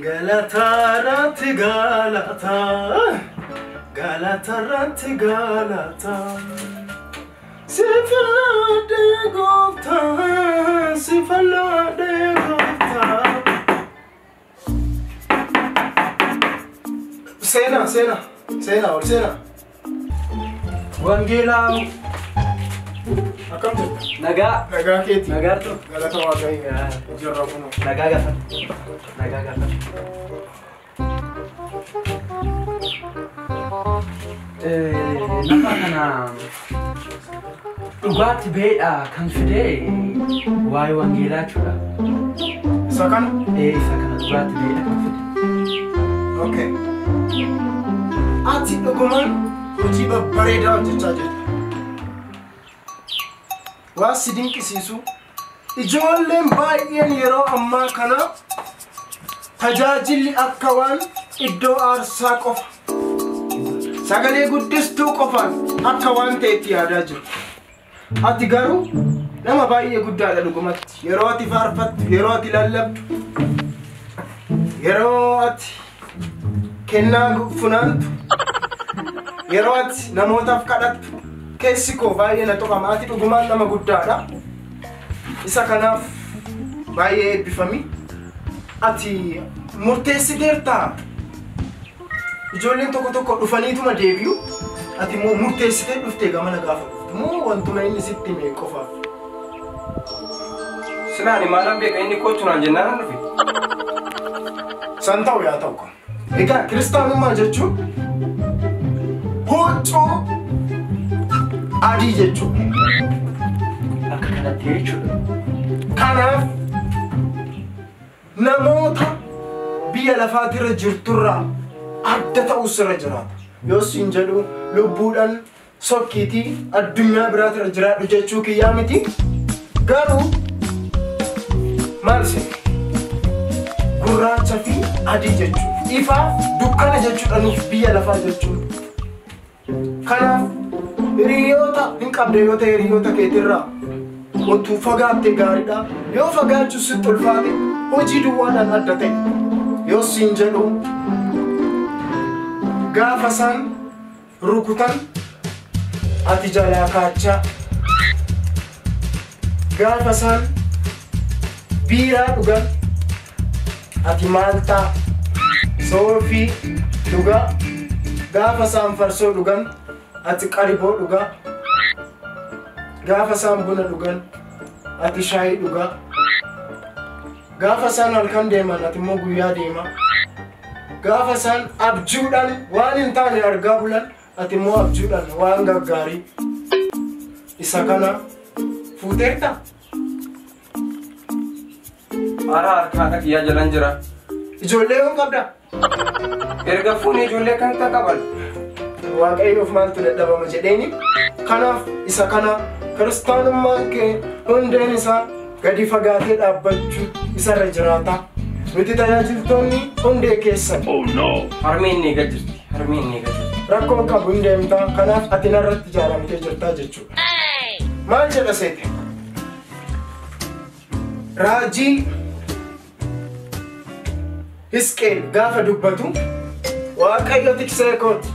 Galataarratti galata, galataarratti galata. Sifaladhe gooftaa, sifaladhe gooftaa. Seenaa, seenaa, seenaa, ol seenaa. Wangeelaa. Akkam jirta? Nagaa. Nagaa keeti. Nagaartu. Galata Waaqayyoo. Jirra kunoo. Nagaa gaafadhu. Nagaa gaafadhu. Nama kana dhugaatti beedha kan fide waa'ee wangeelaa jechuudha. Isa kana? Isa kana dhugaatti beedha kan fide. Okay. Ati dhugumaan hojii babbareedaa hojjechaa jirta. Waan si dinqisiisu ijoolleen baay'een yeroo ammaa kana tajaajilli akka waan iddoo aarsaa qofa sagalee guddistuu qofaan akka waan ta'etti yaadaa jiru. Ati garuu nama baay'ee guddaadha dhugumatti. Yeroo ati faarfattu, yeroo ati lallabdu, yeroo ati kennaa funaantu, yeroo ati namootaaf kadhattu, keessi koo baay'ee na tuqama. Ati dhugumaan nama guddaadha. Isa kanaaf baay'ee eebbifami. Ati murteessiteertaa? Ijoolleen tokko tokko dhufaniituma deebi'u. Ati immoo murteessitee dhuftee gamana gaafa dhuftu moo wantuma inni sitti hime qofaaf? Silaani maalan beeka inni kootu naan jennaan nan dhufe. San ta'u yaa ta'u kan. Egaa kiristaanummaa jechuun huccuu adii jechuudha. Akka kanatti jechuudha. Kanaaf namoota biyya lafaatirra jirturraa adda ta'uu sirra jiraata. Yoo siin jedhu lubbuudhaan sokkiitii addunyaa biraatirra jiraadhu jechuu kiyyaa miti. Garuu maal sin gurraacha fi adii jechuudha. Ifaaf dukkana jechuudha nuuf biyya lafaa jechuudha. Kanaaf hiriyoota hin qabde yoo ta'e hiriyoota keetirraa utuu fagaatte gaariidha. Yoo fagaachuu sitti ulfaate hojii duwwaadhaan adda ta'e. Yoo siin jedhu gaafa isaan rukutan ati jalaa kaachaa, gaafa isaan biiraa dhugan ati maaltaa soofii dhugaa, gaafa isaan farsoo dhugan ati qariboo dhugaa, gaafa isaan buna dhugan ati shaayii dhugaa, gaafa isaan halkan deeman ati immoo guyyaa deemaa, gaafa isaan abjuudhaan waan hin taane argaa bulan ati immoo abjuudhaan waan gaggaarii. Isa kana fuuteerta? Haaraa harka haadha kiyyaa jalan jira. Ijoollee yoom qabda? Erga fuunee ijoollee akkamitti qaban? Waaqayyoof maaltu dadhabama jedheeni. Kanaaf isa kana kiristaanummaan kee hundeen isaa gadi fagaatee dhaabbachuu isarra jiraata. Nuti tajaajiltoonni hundee keessan. Harmeen ni eegaa jirti. Harmeen ni eegaa jirti. Rakkoon qabu hin deemtaa. Kanaaf ati narratti ijaaramtee jirtaa jechuudha. Maal jedha seete? Raajii Hisqeel gaafa dubbatu Waaqayyo tiksee kooti.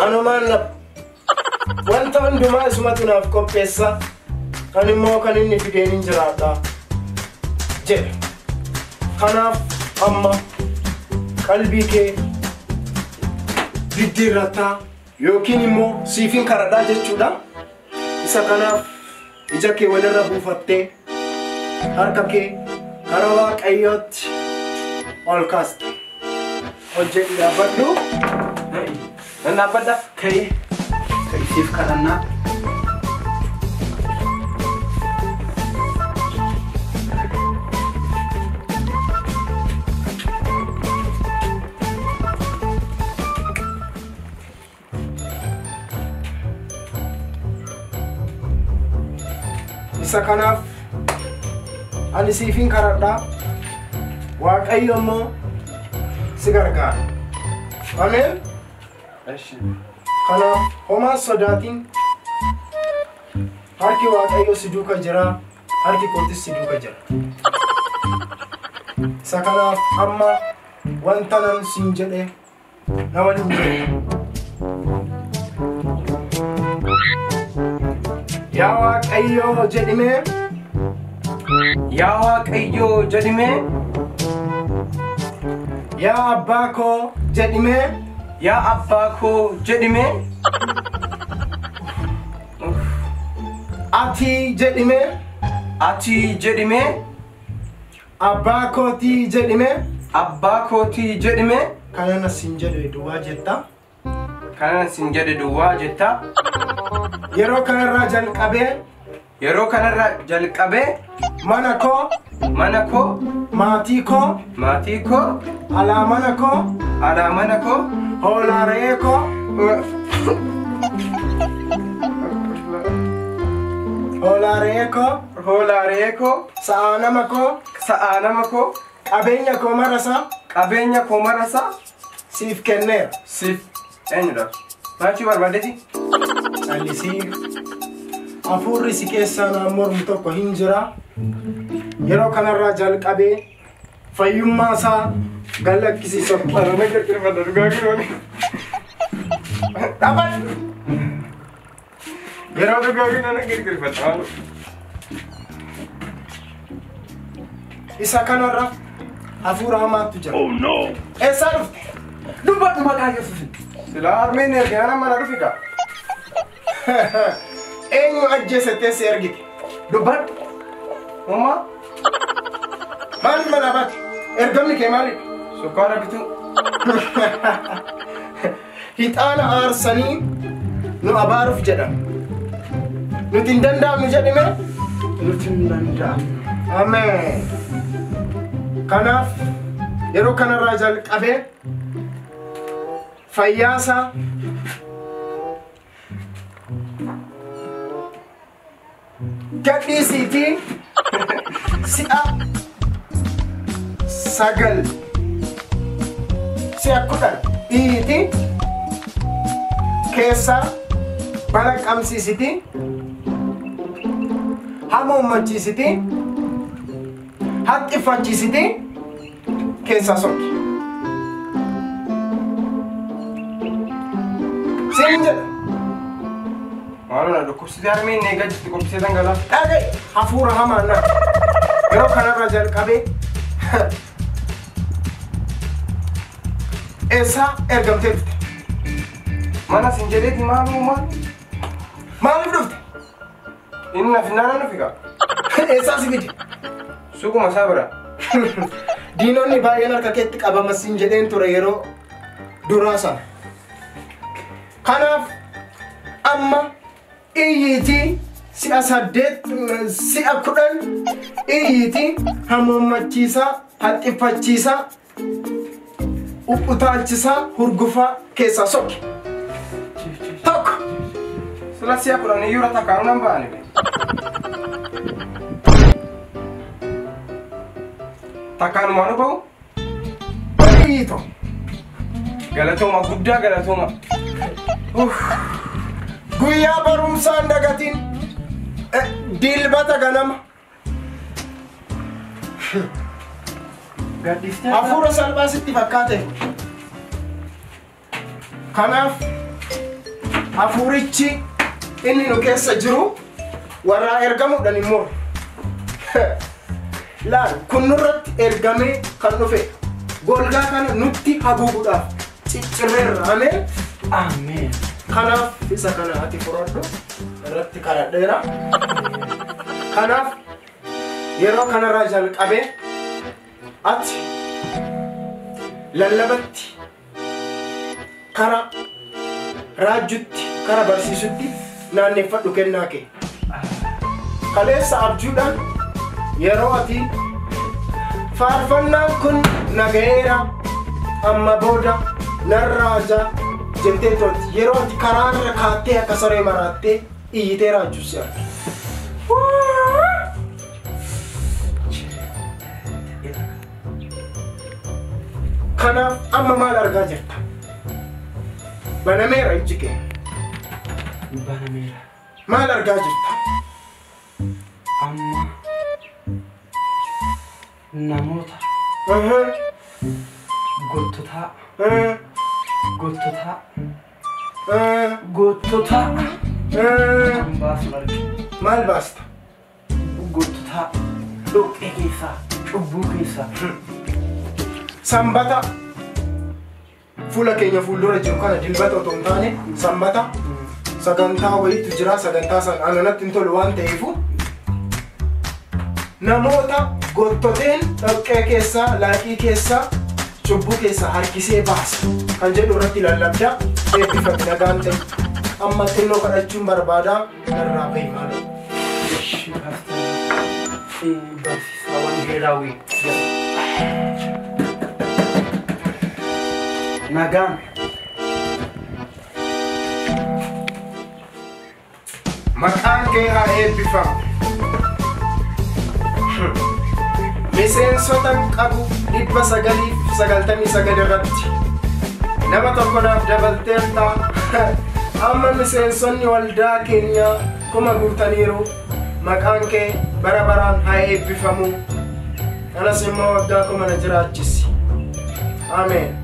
Anumaan lafa. Wanta hundumaa isumatu naaf qopheessa. Kan immoo kan inni fideen hin jiraata jedhe. Kanaaf amma qalbii kee diddiirrataa yookiin immoo siifin karadhaa jechuudha. Isa kanaaf ija kee walirra buufattee harka kee karaa Waaqayyootti ol kaaste. Ol jedhi dhaabbadhu. Nan dhaabbadha. Ka'i. Ka'i siif kadhannaa. Isa kanaaf ani siifin karadhaa. Waaqayyo immoo si gargaara. Ameen. Kanaaf homaa sodaatiin harki Waaqayyo si duuka jira, harki kootis si duuka jira. Isa kanaaf amma wanta nan siin jedhe na waliin jedhe. Yaa Waaqayyoo jedhimee. Yaa Waaqayyoo jedhimee. Yaa abbaa koo jedhimee. Yaa abbaa koo jedhimee. Ati jedhimee. Ati jedhimee. Abbaa kootii jedhimee. Abbaa kootii jedhimee. Kanan siin jedhe duwwaa jetta. Kanan siin jedhe duwwaa jetta. Yeroo kanarraa jalqabee. Yeroo kanarraa jalqabee. Mana koo. Mana koo. Maatii koo. Maatii koo. Alaa mana koo. Alaa mana koo. Hoolaa re'ee koo. Hoolaa re'ee koo. Hoolaa re'ee koo. Sa'aa nama koo. Sa'aa nama koo. Qabeenya koo marasaa. Qabeenya koo marasaa. Siif kenneera. Siif eenyudha? Maachii barbaadeeti? Callisii. Hafuurri si keessaa naan mormu tokko hin jira. Yeroo kanarraa jalqabee fayyummaa isaa galakkisiisa. Ana kirkirfadha dhugaa girooni. Dhaabadhu. Yeroo dhugaa girooni ana kirkirfadha. Isa kanarra hafuura hamaatu jira. Oh no! Eessaa dhufte? Dubbadhu maqaa Yesuusin. Silaa harmeen erge ana mana dhufi kaa. Eenyu ajjeesettee si ergite? Dubbadhu. Mama. Maaliif manaa baate? Ergamni kee maalidha? Sukkaara bituu. Hixaana aarsanii nu abaaruuf jedhan. Nuti hin danda'amnu jedhime? Nuti hin danda'amnu. Ameen. Kanaaf yeroo kanarraa jalqabee fayyaasaa gadhiisiitii si'a 9 si'a 10 dhiitii keessaa balaqqamsiisitii hamuummachiisitii haxxifachiisitii keessaa sokki. Siin jedha. Maaloo na dhukkubsitee harmeen eegaa jirti qophisee dhangala'aa. Dhaga'i hafuura hamaa na. Yeroo kanarraa jalqabee eessaa ergamtee dhufte? Mana siin jedheeti maaloo maal? Maaliif dhufte? Inni na finnaana dhufi kaa. Eessaa si fide? Suuquma isaa bira. Diinonni baay'een harka keetti qabama siin jedheen ture yeroo duraa sana. Kanaaf amma iyyiitii si'a 8 si'a 10 iyyiitii hamuummachiisaa haxxifachiisaa utaalchisaa hurgufaa keessaa sokki. Tokko. Sila si'a 10 iyyuu irra takkaanuu nan ba'ani. Takkaanumaa nu ba'u? Iyyiitoo. Galatooma guddaa galatooma. Guyyaa barumsaan dagatiin dilbata ganama. Hafuura salphaa sitti fakkaate. Kanaaf hafuurichi inni nu keessa jiru warraa ergamuudhaan hin mormu. Laal kun nurratti ergamee kan dhufe golgaa kana nutti haguuguudhaaf ciccirreerra. Ameen. Ameen. Kanaaf isa kana ati fudhadhu irratti kadhadheera. Kanaaf yeroo kanarraa jalqabee ati lallabatti kara raajjutti kara barsiisutti naanneffadhu kennaa kee. Kaleessa abjuudhaan yeroo ati faarfannaan kun nagayeera amma booda narraaja jettee turte yeroo ati karaarra kaattee akka saree maraattee iyyitee raajjuu si arge. Kanaaf amma maal argaa jirta? Banameera ijji kee. Banameera. Maal argaa jirta? Amma namoota Goottotaa. Goottotaa. Goottotaa. Kan baasu arge. Maal baasta? Goottotaa. Dhoqqee keessaa. Cubbuu keessaa. Sanbata fuula keenya fuuldura jiru kana, Dilbata otoo hin taane Sanbata, sagantaa wayiitu jira. Sagantaa sana ananatti hin tolu waan ta'eefu, namoota gottoteen dhoqqee keessaa, laaqii keessaa, cubbuu keessaa harkisee baasa kan jedhu irratti lallabda. Eebbifame, nagaan ta'e. Amma xinnoo kadhachuun barbaadaa, narraa bahi maaloo. Ishi paastar, barsiisaa wangeelaawii. Nagaan. Maqaan kee haa eebbifamu. Miseensota qabu 999 irratti nama tokko naaf dabalteerta. Amma miseensonni waldaa keenyaa 1000 guutaniiru. Maqaan kee bara baraan haa eebbifamu. Kanas immoo waggaa 1000 na jiraachisi. Ameen.